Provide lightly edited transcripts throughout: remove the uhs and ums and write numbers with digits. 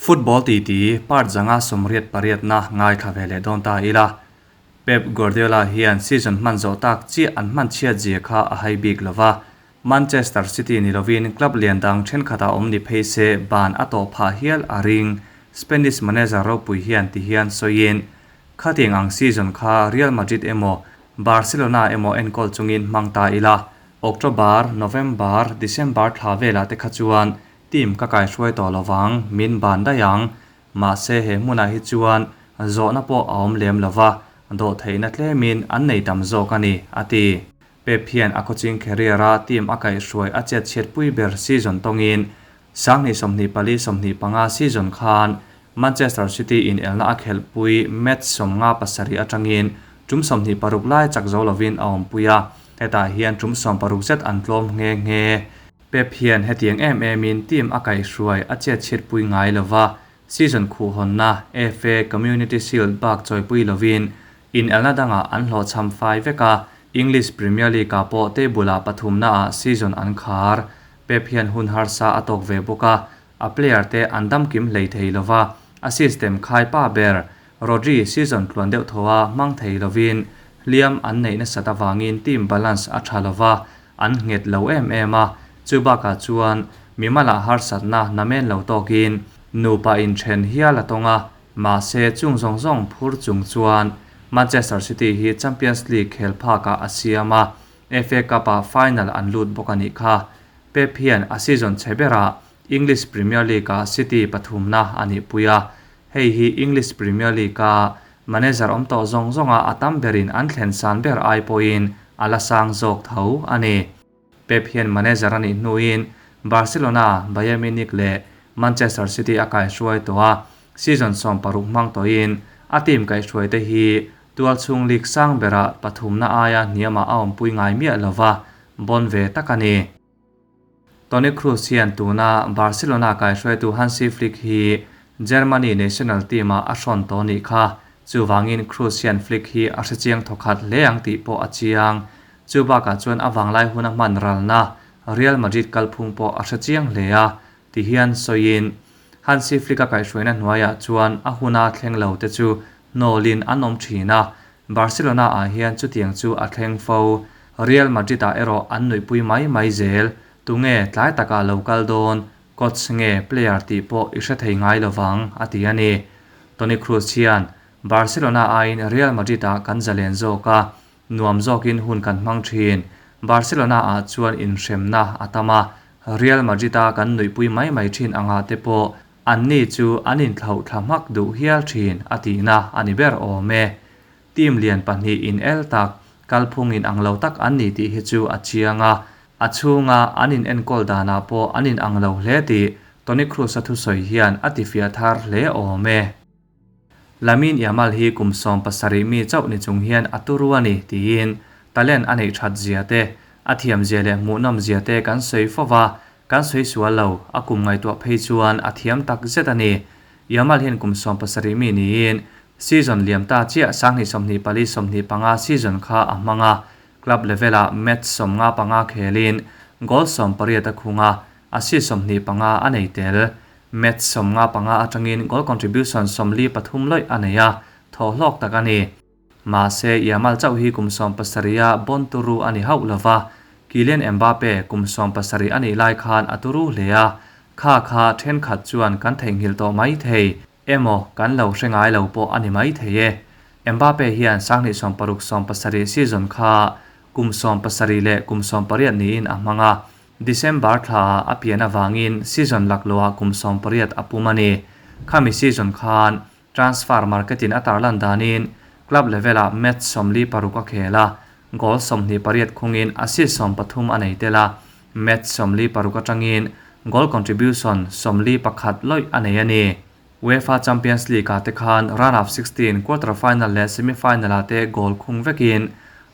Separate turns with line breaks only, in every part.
Football titi part 5 88na ngaithla ve leh dawn ta ila. Pep Guardiola hian season hman zawh tak chiah an hman chhiat zia kha a hai bik lo va, Manchester City ni lovin club lian dang thenkhatah awm ni phei se ban a tawh phah hial a ring. Spanish manager ropui hian ti hian sawiin, Khatiang ang season kha Real Madrid emaw Barcelona emaw enkawl chungin hmang ta ila, October, November, December thla velah te kha chuan team ka kaihruai tawh lovang, min ban daih ang. Mahse he hmunah hi chuan zawhna pawh a awm lem lova, dawhtheihna tlemin an nei tam zawk a ni, a ti. Pep hian a coaching career-a team a kaihhruai a chet chhiatpui ber season tawngin sanghnih 24 25 season khan Manchester City in elna a khelhpui match 57 atangin tum 26 lai chak zo lovin a awmpui a, hetah hian tum 60 zet an tlawm nghe nghe. Pep hian hetiang em emin team a kaihhruai a chet chhiatpui ngai lova, season khuhhawnna FA Community Shield bak chawipui lovin inelna dangah an hlawhchham fai vek a, English Premier League-ah pawh table-ah pathumnaah season an khar. Pep hian hun harsa a tawk ve bawk a, a player te an damkim hlei thei lova, a system khai pa ber Rodri season tluan deuh thaw a hmang thei lovin hliam an neih nasat avangin team balance a tha lova, an nghet lo em em a, chu bakah chuan mimalah harsatna namen lo tawkin nupa inthen hial a tawng a, mahse chung zawng zawng phur chung chuan Manchester City hi Champions League khel phakah a siam a, FA Cup-ah final an lut bawk a nih kha. Pep hian a season chhe berah English Premier League-ah City pathumna a nihpui a, hei hi English Premier League-a manager awm tawh zawng zawnga a tam berin an thlen san ber ai pawhin a la sang zawk tho a ni. Pep hian manager a nih hnuin Barcelona, Bayern Munich leh Manchester City a kaihruai tawh a, season 16 hmang tawhin a team kaihhruaite hi tualchhung league sang berah pathumna aia hniamah a awmpui ngai miah lova, bawn ve tak a ni. Toni Kroos hian tuna Barcelona kaihruaitu Hansi Flick hi Germany national team-ah a hrawn tawh nih kha. Chuvangin Kroos hian Flick hi a hrechiang thawkhat hle ang tih pawh a chiang. Chu bakah chuan a vanglai hun a hman ralna Real Madrid kalphung pawh a hrechiang hle a, ti hian sawiin Hansi Flick a kaihhruaina hnuaiah chuan a huna thleng lo te chu hnawlin an awm thin a, Barcelona-ah hian chutiang chu a thleng fo. Real Madrid-ah erawh an nuihpui mai mai zel. Tunge tlai takah lo kal dawn, coach nge player tih pawh i hre thei ngai lovang, a ti a ni. Toni Kroos hian, Barcelona aiin Real Madrid-ah kan zalen zawk a, nuam zawkin hun kan hmang thin. Barcelona-ah chuan inhremna a tam a, Real Madrid-a kan nuihpui mai mai thin angah te pawh Anni chu an inthlauh thla hmak duh hial thin a tihna a ni ber awm e. Team lian pahnih in el tak, kalphung in ang lo tak an ni tih hi chu a chiang a, a chhunga an in enkawl danah pawh an in ang lo hle tih Toni Kroos-a thusawi hian a tifiah thar hle awm e. Lamine Yamal hi kum 17 mi chauh ni chung hian a turu a ni tiin talent a neih that zia te, a thiam zia leh hmuhnawm zia te kan sawi fo va, Kan sawi sual lo, a kum ngaihtuah phei chuan a thiam tak zet a ni. Yamal hian kum 17 mi niin season liam ta chiah 2024 25 season kha a hmang a, club level-ah match 55 khelin goal 18 a khung a, assist 25 a nei tel. Match 55 atangin goal contribution 43 lawih a nei a, thawhhlawk tak a ni. Mahse, Yamal chauh hi kum 17 a bon turu a ni hauh lova, Kylian Mbappe kum 17 a nih lai khan a turu hle a, kha kha thenkhat chuan kan theihnghilh tawh mai thei emaw kan lo hre ngai lo pawh a ni mai thei e. Mbappe hian 2016 17 season kha kum 17 leh kum 18 niin a hmang a, December thlaah a pian avangin season laklawhah kum 18 a pum a ni. Khami season khan Transfer market-in a tarlan danin club level-ah match 46 a khel a, goal 28 khungin assist 13 a nei tel a, match 46 atangin goal contribution 41 lawih a nei a ni. UEFA Champions League-ah te khan round of 16 quarter-final leh semi-final-ah te goal khung vekin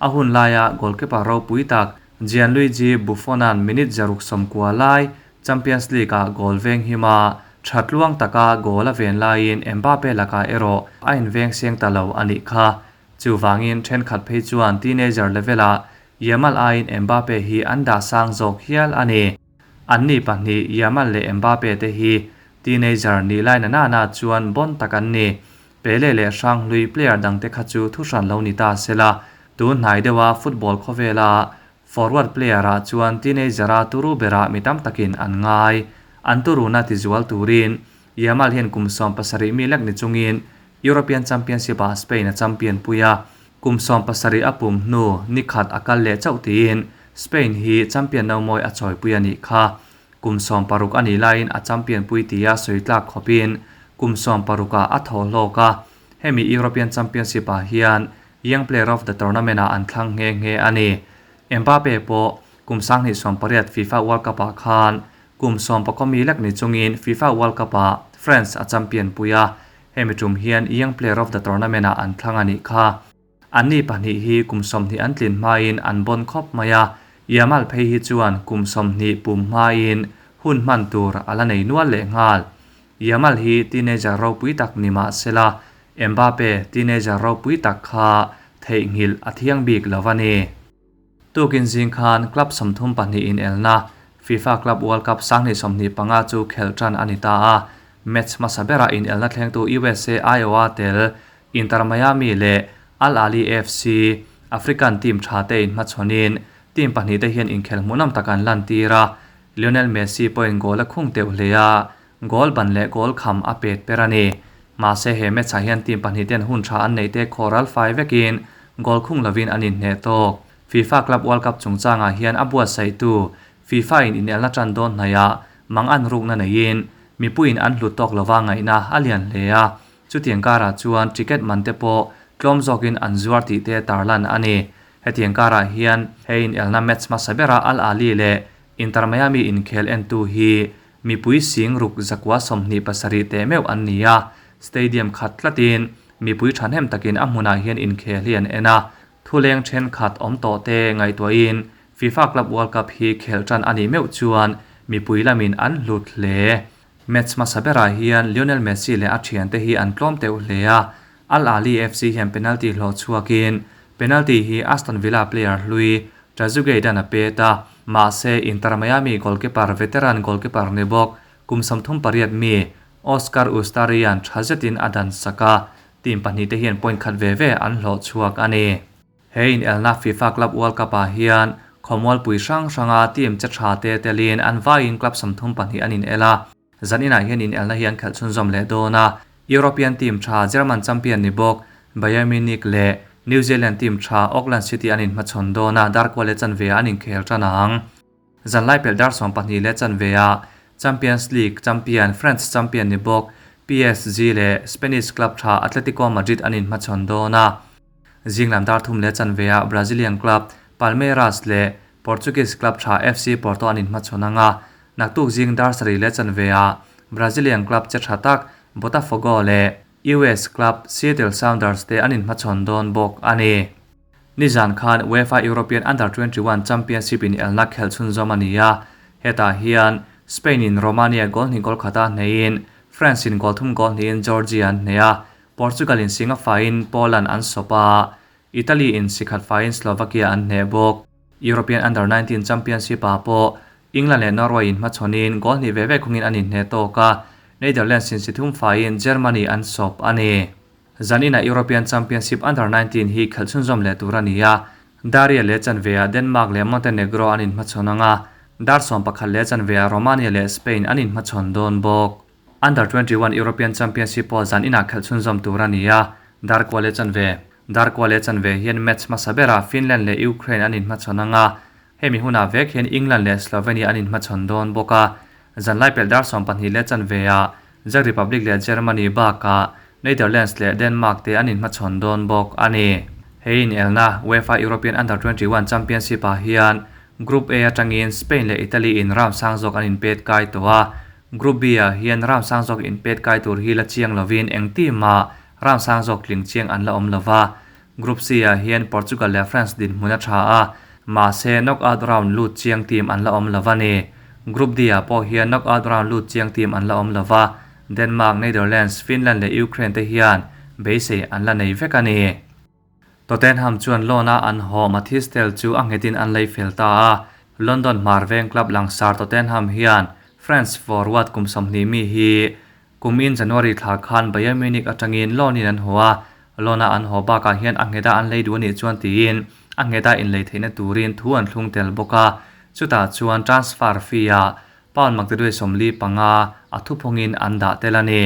a hun laia goalkeeper ropui tak Gianluigi Buffon-a'n minute 190 lai Champions League-ah goal veng him a, tha tluang taka goal a ven laiin Mbappe lakah erawh a inveng seng ta lo a nih kha. Chuvangin thenkhat phei chuan teenager level-ah Yamal aiin Mbappe hi an dah sang zawk hial a ni. Anni pahnih Yamal leh Mbappe te hi Teenager nih lai na na na chuan bon tak an ni. Pele leh Hranghlui player dangte kha chu thu hran lo ni ta sela, tun hnai deuha football khawvela forward player ah chuan teenager a turu berah mi tam takin an ngai. An turuna tizual turin Yamal hian kum 17 mi lek ni chungin European Championship ah Spain a champion pui a, kum 17 a pum hnu ni khat a kal leh chauh tiin Spain hi champion no mawi a chawipui a nih kha. Kum 16 a nih laiin a champion pui tia sawi tlak khawpin kum 16 ah a thaw hlawk a, hemi European Championship ah hian Young Player of the Tournament ah an thlang nghe nghe a ni. Mbappe pawh kum 2018 FIFA World Cup ah khan kum 14 mi lek ni chungin FIFA World Cup ah France a champion pui a, hemi tum hian Young Player of the Tournament ah an thlang a nih kha. Anni pahnih hi kum 20 an tlin hmain an bon khawp mai a, Yamal phei hi chuan kum 20 pum hmain hun hman tur a la nei nual leh nghal. Yamal hi teenager ropui tak ni mah sela, Mbappe teenager ropui tak kha theihnghilh a thiang bik lo a ni. Tukin zing khan club 32 in elna FIFA Club World Cup 2025 chu khel tan a ni ta a, match hmasa berah in elna thlengtu USA Iowa tel Inter Miami leh Al Ahly FC African team tha te in hmachhawnin team pahnih te hian inkhel hmuhnawm tak an lan tir a, Lionel Messi pawhin goal a khung teuh hle a, goal ban leh goal kham a pet per a ni. Mahse he match ah hian team pahnih ten hun tha an neih te khawral fai vekin goal khung lovin an inhneh tawk. FIFA Club World Cup chungchangah hian a buatsaihtu FIFA in inelna tan dawn hnaiah mang an rukna neiin mipuiin an hlut tawk lova ngaihna a lian hle a, chutiang karah chuan ticket man te pawh tlawm zawkin an zuar tih te tarlan a ni. Hetiang karah hian he inelna match hmasa bera Al Ahly leh Inter Miami inkhel entu hi mipui sing ruk zakua 27 te meuh an ni a, stadium khat tlatin mipui thahnem takin a hmunah hian inkhel hi an en a, thuleng thenkhat awm tawh te ngaihtuahin FIFA Club World Cup hi khel tan a nih meuh chuan mipui lamin an hlut hle. Match hmasa berah hian Lionel Messi leh a thiante hi an tlawm teuh hle a, Al Ahly FC hian penalty hlawh chhuakin penalty hi Aston Villa player hlui Trezeguet a pet a, mahse Inter Miami goalkeeper veteran goalkeeper ni bawk kum 38 mi Oscar Ustari an tha zetin a dan sak a, team pahnih te hian point khat ve ve an hlawh chhuak a ni. He in elna FIFA Club World Cup ah hian khawmual pui hrang hranga team che tha te telin an vaiin club 32 an in el a, zaninah hian in elna hi an khelh chhunzawm leh dawn a, European team tha German champion ni bawk Bayern Munich leh New Zealand team tha Auckland City an inhmachhawn dawn a, darkua leh chanve ah an inkhel tan ang. Zanlai pelh dar 12 leh chanve ah Champions League champion French champion ni bawk PSG leh Spanish club tha Atletico Madrid an inhmachhawn dawn a, zinglam dar 3 leh chanve ah Brazilian club Palmeiras leh Portuguese club tha FC Porto an inhmachhawn anga, naktuk zing dar 7 leh chanve ah Brazilian club che tha tak Botafogo leh US club Seattle Sounders te an inhmachhawn dawn bawk a ni. Nizan khan UEFA European Under-21 Championship in elna khel chhunzawm a ni a, hetah hian Spain in Romania goal hnih goal khata hneiin France in goal thum goal hnihin Georgia an hneh a, Portugal in singa faiin Poland an sawp a, Italy in sikhat faiin Slovakia an hneh bawk. European Under-19 Championship ah pawh England leh Norway in hmachhawnin goal hnih ve ve khungin an inhneh tawk a, Netherlands in si thum faiin Germany an sawp a ni. Zanina European Championship Under-19 hi khelh chhunzawm leh tur a ni a, Daria leh chanve ah Denmark leh Montenegro an inhmachhawn anga, dar 11 leh chanve ah Romania leh Spain an inhmachhawn dawn bawk. Under-21 European Championship pawh zanina khelh chhunzawm tur a ni a, dar kua leh chanve. Dar kua leh chanve hian match hmasa berah Finland leh Ukraine an inhmachhawn anga, hemi hunah vek hian England leh Slovenia an inhmachhawn dawn bawk a, zanlai pelh dar 12 leh chanve ah Czech Republic leh Germany bakah Netherlands leh Denmark te an inhmachhawn dawn bawk a ni. He in elna UEFA European Under-21 Championship ah hian Group A atangin Spain leh Italy in round sang zawk an inpet kai tawh a, Group B ah hian round sang zawk inpet kai tur hi la chiang lovin eng team ah round sang zawk tling chiang an la awm lova. Group C ah hian Portugal leh France dinhmun a tha a, mahse knockout round lut chiang team an la awm lova ni. Group D ah pawh hian knockout round lut chiang team an la awm lova, Denmark, Netherlands, Finland leh Ukraine te hian beisei an la nei vek a ni. Tottenham chuan loan a an haw Mathys Tel chu a nghetin an lei fel ta a, London hmar veng club langsar Tottenham hian France forward kum 20 mi hi kumin January thla khan Bayern Munich atangin loan in an haw a, loan a an haw bakah hian a ngheta an lei duh a nih chuan tiin a ngheta inlei theihna turin thu an thlung tel bawk a, chutah chuan transfer fee ah pound maktaduai 45 a thuphawngin an dah tel a ni.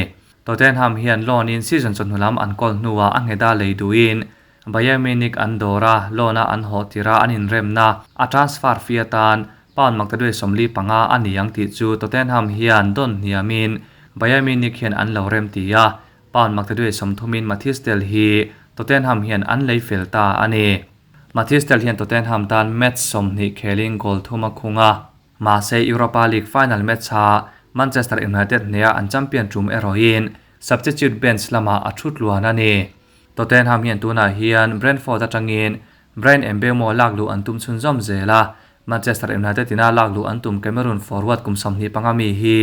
Tottenham hian loan in season chawhnu lam an kawl hnuah a ngheta lei duhin Bayern Munich an dawr a, loan a an haw tirh a an inremna a transfer fee atan pound maktaduai 45 a ni ang tih chu Tottenham hian dawn hniamin Bayern Munich hian an lo rem ti a, pound maktaduai 30 in Mathys Tel hi Tottenham hian an lei fel ta a ni. Mathys Tel hian Tottenham tan match 20 khelin goal thum a khung a. Mahse Europa League final match a Manchester United hneha an champion tum erawhin substitute bench lamah a thu tluan a ni. Tottenham hian tunah hian Brentford atangin Bryan Mbeumo lak luh an tum chhunzawm zel a, Manchester United ina lak luh an tum Cameroon forward kum 25 mi hi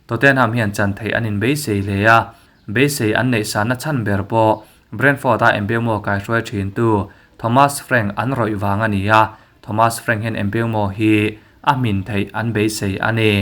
Tottenham hian chan theih an inbeisei hle a, beisei an neih sanna chhan ber pawh Brentford a Mbeumo kaihruai thin tu Thomas Frank an rawih vang a ni a, Thomas Frank hian Mbeumo hi a hmin theih an beisei a ni.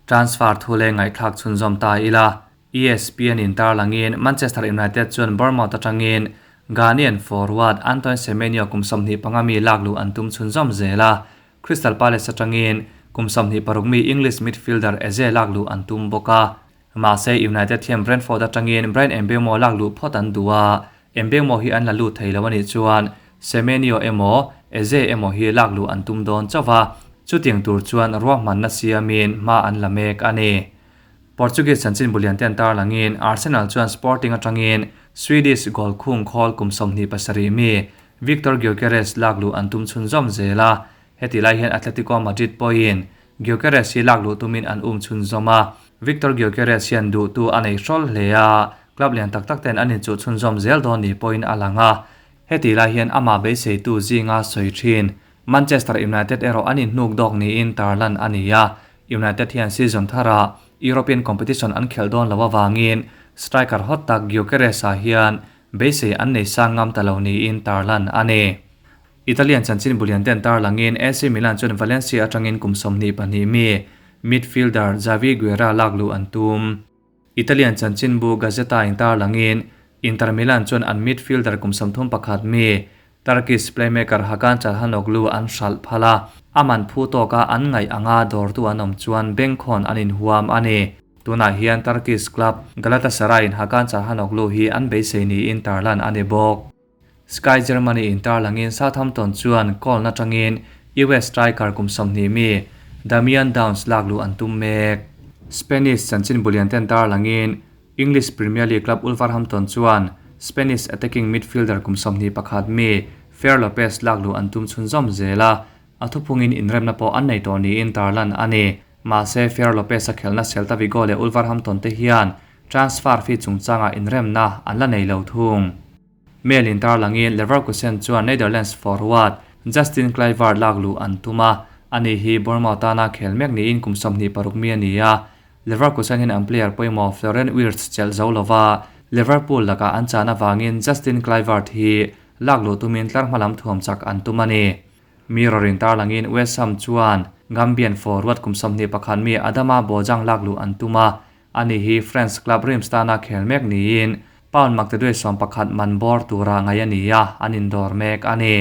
Transfer thu leh ngaihthlak chhunzawm ta ila, ESPN in tarlangin Manchester United chuan Bournemouth atangin Ghanaian forward Antoine Semenyo kum 25 mi lak luh an tum chhunzawm zel a, Crystal Palace atangin kum 26 mi English midfielder Eze lak luh an tum bawk a. Mahse United hian Brentford atangin Bryan Mbeumo lak luh phawt an duh a, Mbeumo hi an la lut thei lo a nih chuan Semenyo emaw Eze emaw hi lak luh an tum dawn chauh a, chutiang tur chuan ruahmanna siamin hma an la mek a ni. Portuguese chanchin bulian te an tarlangin Arsenal chuan Sporting atangin Swedish goal khung khawl kum 27 mi Victor Gyokeres lak luh an tum chhunzawm zel a, heti lai hian Atletico Madrid pawhin Gyokeres hi lak luh tumin an um chhunzawm a, Victor Gyokeres hian duhtu a nei hrawl hle a, club lian tak tak ten an inchuh chhunzawm zel dawn ni pawhin a lang a, heti lai hian amah beiseitu zinga sawi thin Manchester United erawh an inhnuk dawk niin tarlan a ni a, United hian season tharah European competition an khelh dawn lo avangin striker hot tak Gyokeres ah hian beisei an nei sang ngam ta lo niin tarlan a ni. Italian chanchin bulian ten tarlangin AC Milan chuan Valencia atangin kum 22 mi midfielder Javi Guerra lak luh an tum. Italian chanchin bu Gazzetta in tarlangin Inter Milan chuan an midfielder kum 31 mi Turkish playmaker Hakan Calhanoglu an hral phala, aman phu tawka an ngai anga dawrtu an awm chuan bengkhawn an inhuam a ni. Tunah hian Turkish club Galatasaray in Hakan Calhanoglu hi an beisei niin tarlan a ni bawk. Sky Germany in tarlangin Southampton chuan goal na tangin US striker kum 20 mi Damian Downs lak luh an tum mek. Spanish chanchin bulian ten tarlangin English Premier League club Wolverhampton chuan Spanish attacking midfielder kum 21 mi Fer Lopez lak luh an tum chhunzawm zel a, a thuphungin inremna pawh an nei tawh niin tarlan a ni. Mahse Fer Lopez a khelna Celta Vigo leh Wolverhampton te hian transfer fee chungchanga inremna an la nei lo thung. Mail in tarlangin Leverkusen chuan Netherlands forward Justin Kluivert lak luh an tum a, ani hi Bournemouth tana khel mek niin kum 26 mi a ni a. Leverkusen hian an player pawimawh Florian Wirtz chelh zo lova Liverpool lakah an chan avangin Justin Kluivert hi lak luh tumin tlar hmalam thuam chak an tum a ni. Mirror in tarlangin West Ham chuan Gambian forward kum 21 mi Adama Bojang lak luh an tum a, ani hi French club Reims tana khel mek niin pound maktaduai 11 man bawr tura ngai a ni a, an indawr mek a ni.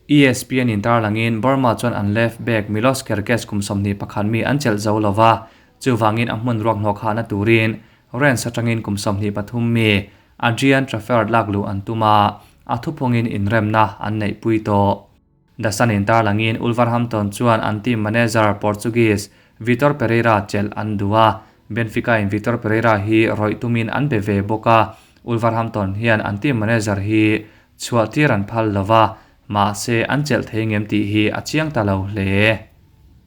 ESPN in tarlangin Burma chuan an left back Milos Kerkez kum 21 mi an chelh zo lova, chuwangin a hmun ruak hnawk hana turin Rennes atangin kum 23 mi Adrian Truffert lak luh an tum a, a thuphungin inremna an neih pui tawh. The Sun in tarlangin Wolverhampton chuan an team manager Portuguese Vitor Pereira chelh an duh a, Benfica in Vitor Pereira hi rawih tumin an be ve bawk a, Wolverhampton hian an team manager hi chhuah tir an phal lova, mahse an chelh thei ngem tih hi a chiang ta lo hle.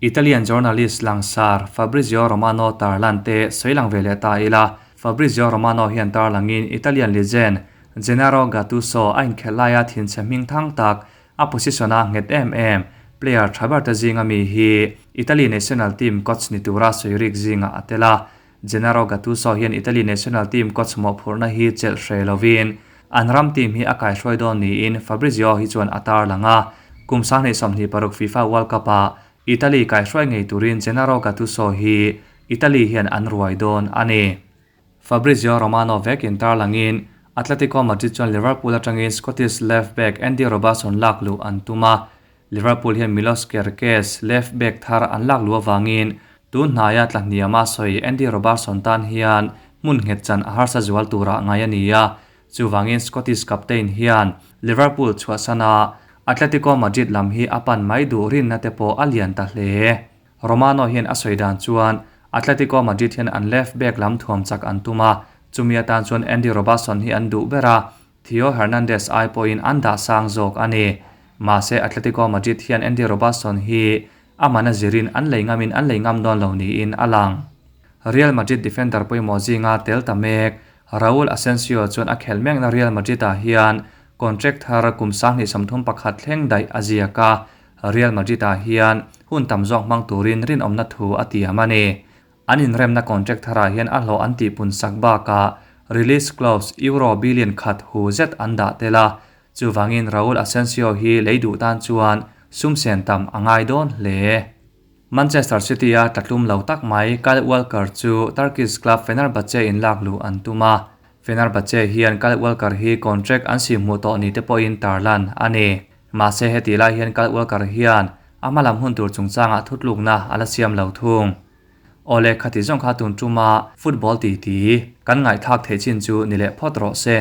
Italian journalist langsar Fabrizio Romano tarlan te soilang ve leh ta ila, Fabrizio Romano hian tarlangin Italian legend Gennaro Gattuso a inkhelh laia thinchhe hming thang tak a position a nghet em em player thaber te zinga mi hi Italy national team coach ni tura soirik zinga atela. Gennaro Gattuso hian Italy national team coach mo phurna hi chelh hre lovin an ram team hi a kai hruai dawn niin Fabrizio hi chuan a tarlanga kum 2026 FIFA World Cup a. Italy kaihhruai ngei turin Gennaro Gattuso hi Italy hian an ruai dawn a ni. Fabrizio Romano vekin tarlangin Atletico Madrid chuan Liverpool atangin Scottish left back Andy Robertson lak luh an tum a, Liverpool hian Milos Kerkez left back thar an lak luh avangin tun hnaia tla hniama sawi Andy Robertson tan hian hmun nghet chan a harsa zual turah ngai a ni a, chuvangin Scottish captain hian Liverpool chhuahsana Atletico Madrid lam hi a pan mai duh rinna te pawh a lian ta hle. Romano hian a sawi dan chuan Atletico Madrid hian an left back lam thuam chak an tum a, chumi atan chuan Andy Robertson hi an duh ber a, Theo Hernandez ai pawhin an dah sang zawk a ni. Mahse Atletico Madrid hian Andy Robertson hi a mana zirin an lei ngamin an lei ngam dawn lo niin a lang. Real Madrid defender pawimawh zinga tel ta mek Raul Asensio chuan a khelh mekna Real Madrid-ah hian contract thar kum 2031 thleng daih a ziak a, Real Madrid-ah hian hun tam zawk hmang turin rinawmna thu a tiam a ni. An inremna contract tharah hian a hlawh an tihpun sak bakah release clause Euro billion khat hu zet an dah tel a, chuvangin Raul Asensio hi lei duh tan chuan sum sen tam a ngai dawn hle. Manchester City-a tlatlum lo tak mai Kyle Walker chu Turkish club Fenerbahce in lak luh an tum a, Fenerbahce hian Kyle Walker hi contract an si hmuh tawh ni te pawhin tarlan a ni. Mahse heti lai hian Kyle Walker hian a hma lam hun tur chungchangah thutlukna a la siam lo thung. Awle khati zawng kha tun tuma football titi kan ngaihthlak theih chin chu ni leh phawt rawh se.